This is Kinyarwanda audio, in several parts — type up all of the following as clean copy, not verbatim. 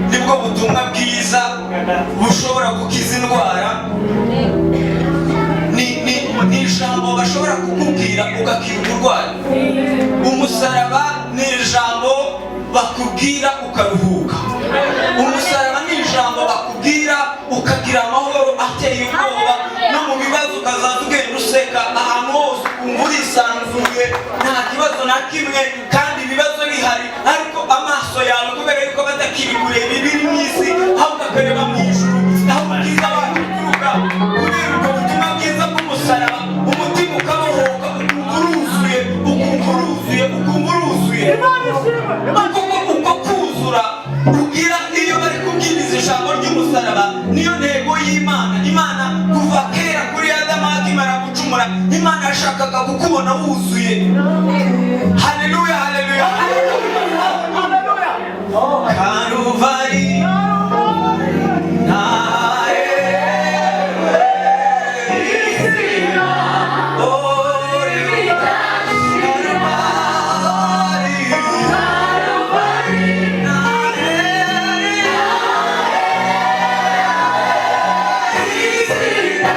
Nibwo butumwa bwiza bushobora gukiza indwara. Ni ijambo bashobora kukubwira ugakira uburwayi. Umusaraba ni ijambo bakubwira ukaruhuka. Umusaraba ni ijambo bakubwira ukagira amahoro ateye ubwoba, no mu bibazo ukazaza ugenda useka, ahantu hose ukumva urisanzuye, nta kibazo na kimwe, kandi ibibazo bihari, ariko amaso yawe, kubera yuko batakiri kureba ibiri mu isi, ahubwo akareba mu ijuru aho ubwiza wacu buturuka, kubera ubwo butumwa bwiza bw'umusaraba, umutima ukabohoka, ukumva uruzuye, ukumva uruzuye, ukumva uruzuye. Uko kuzura ugira iyo bari kubwiriza ijambo ry'umusaraba, niyo ntego y'Imana. Imana kuva kera kuri Adamu akimara gucumura, Imana yashakaga kukubona wuzuye. Haleluya, haleluya! Karuvari naherewe izina, Karuvari naherewe izina.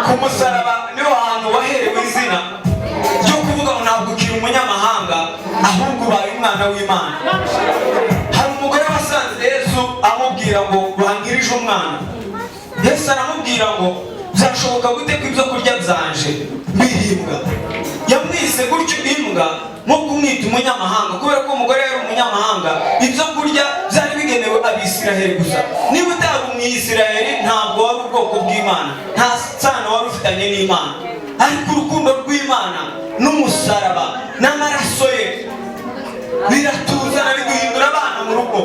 Ku musaraba niho hantu waherewe izina ryo kuvuga ngo ntabwo ukiri umunyamahanga, ahubwo ubaye umwana w'Imana. Hari umugore wasanze Yesu, amubwira ngo bangirije umwana. Yesu aramubwira ngo byashoboka gute ko ibyo kurya byanje biribwa? Yamwise gutyo imbwa, nko kumwita umunyamahanga, kubera ko umugore yari umunyamahanga. Ibyo kurya byari bigenewe Abisiraheli gusa. Niba utari Umwisiraheli, ntabwo wari ubwoko bw'Imana, nta sano wari ufitanye n'Imana. Ariko urukundo rw'Imana n'umusaraba n'amaraso ye biratuzana, biduhindura abana mu rugo.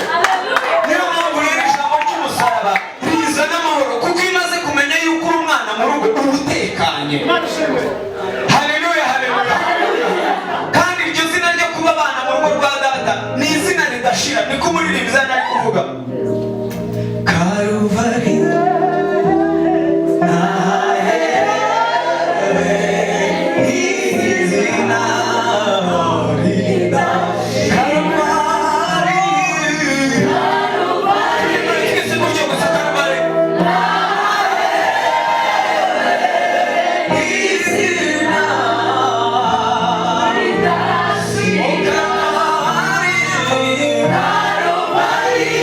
Niyo mpamvu rero ijambo ry'umusaraba rizana amahoro, kuko iyo umaze kumenya yuko uri umwana mu rugo, uba utekanye. Haleluya, haleluya! Kandi iryo zina ryo kuba abana mu rugo rwa data ni izina ridashira. Niko umuririmbyi hano ari kuvuga. Karuvari naherewe izina ridashira. Karuvari. Twese gutyo gusa, Karuvari izina ridashira. Karuvari.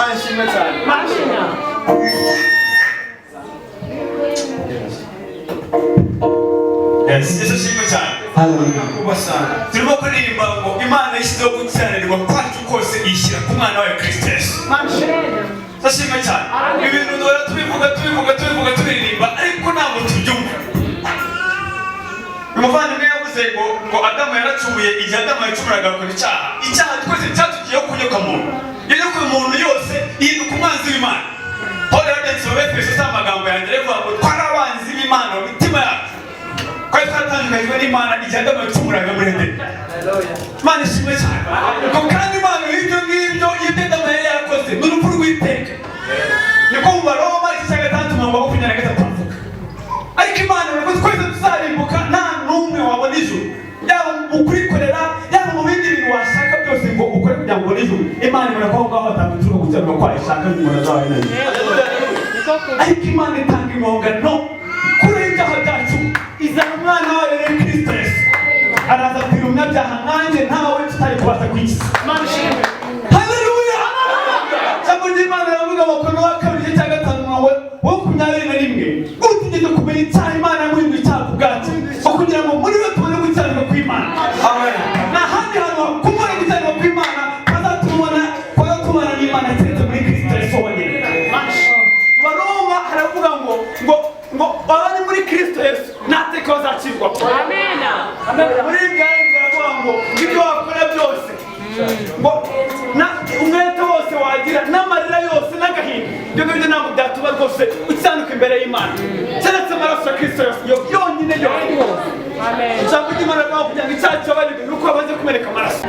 Imana ishimwe cyane. Yes, Yesu ashimwe cyane. Kubasanga. Turimo kuririmba ngo Imana yashyizeho gukiranirwa kwacu kose iyishyira ku mwana wayo Kristo Yesu. Yesu ashimwe cyane. Ibintu duhora tubivuga tubivuga tubivuga tubiririmba ariko ntabwo tubyumva. Umuvandimwe yavuze ngo Adamu yaracumuye igihe Adamu yacumuraga agakora icyaha. Icyaha twese cyatugiyeho kunyoka muntu. Iyo ku muntu yose yihinduka umwanzi w'Imana. Paul yarabyanditse mu Befeso si amagambo yanjye aravuga ngo twari abanzi b'Imana mu mitima yacu. Twari twaratandukanyijwe n'Imana igihe Adamu yacumuraga muri Edeni. Imana ishimwe cyane. Ngo kandi Imana y'ibyo ngibyo ibyo Adamu yari yarakoze ni urupfu rw'iteka. Niko mu Baroma igice cya 6 umurongo wa 23 avuga. Ariko Imana ivuga ko twese tuzarimbuka nta n'umwe wabona ijuru. Yaba mu kurikorera, yaba mu bindi bintu washaka byose ngo ukore kugira ngo ubone ijuru. Imana ibona ko aho ngaho hataguturuka gukiranirwa kwayo ishaka umuntu azabaye nayo. Ariko Imana itanga impongano kuri ibyaha byacu, izana umwana wayo rero Kristo Yesu. Araza apfira umunyabyaha nkanjye ntawe tutari kubasha kwikiza. Haleluya! Ijambo ry'Imana riravuga mu Bakorino wa kabiri igice cya 5 umurongo wa 21. Utigeze kumenya icyaha Imana yamuhinduye icyaha ku bwacu, ngo kugira ngo muri we tubone gukiranirwa kw'Imana. Amen. Nta handi hantu hakumara gukiranirwa kw'Imana twazatubona n'Imana keretse muri Kristo Yesu honyine. Baroma haravuga ngo ngo ngo abari muri Kristo Yesu nta teka bazacirwa. Muri ibyayo biravuga ngo ibyo wakora byose ngo na umwete wose wagira n'amarira yose n'agahinda ibyo ngibyo ntabwo byatuma rwose ukizanuka imbere y'Imana keretse amaraso ya Kristo Yesu yonyine yonyine. Ijambo ry'Imana rivuga kugira ngo icyaha kibabarirwe ni uko bamaze kumeneka amaraso.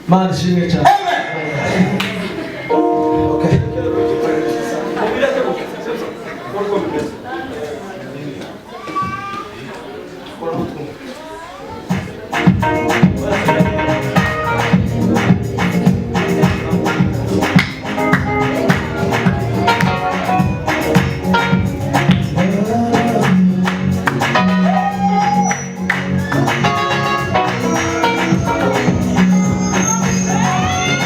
Imana ishimwe cyane. Okay. Amen.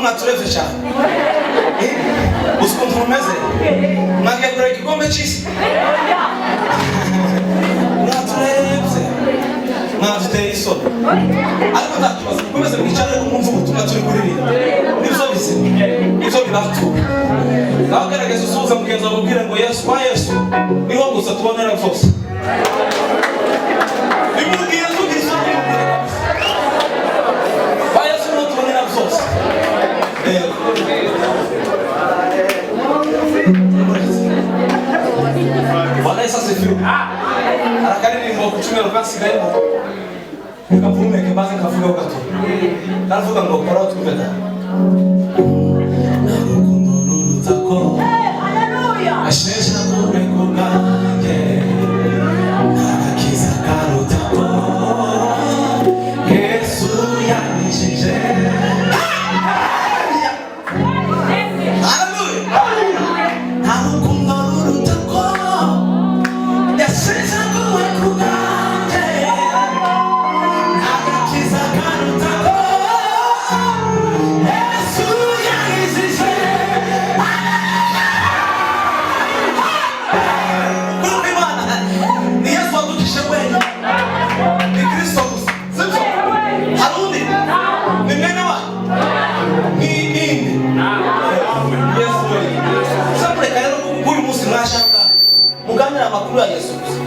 Mwaturevye cyane uzi ukuntu mumeze mwagiye kureba igikombe cy'isi mwaturevye mwaduteye isoni ariko nta kibazo mukomeze mwicare mwumve ubutumwa turi kuririmba nibyo bizima nibyo bibatura nawe gerageza usuhuza mugenzi wawe ubwire ngo Yesu kwa Yesu niho gusa tubonera byose bimubwire tugira isoni bimubwire kabisa kwa Yesu niho tubonera byose. Bwana Yesu asifiwe. Arakaririmbo ku cyumweru kansigayemo reka mvumeke maze nkavugaho gato karavuga ngo koraho twumve da nta rukundo ruruta ko ashesha kure ku bwanjye nta gakiza karuta ko Yesu yanyishije. Muganira amakuru ya Yesu gusa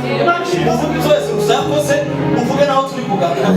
muvuge ibyo Yesu gusa yakoze muvuge naho turi kuganira.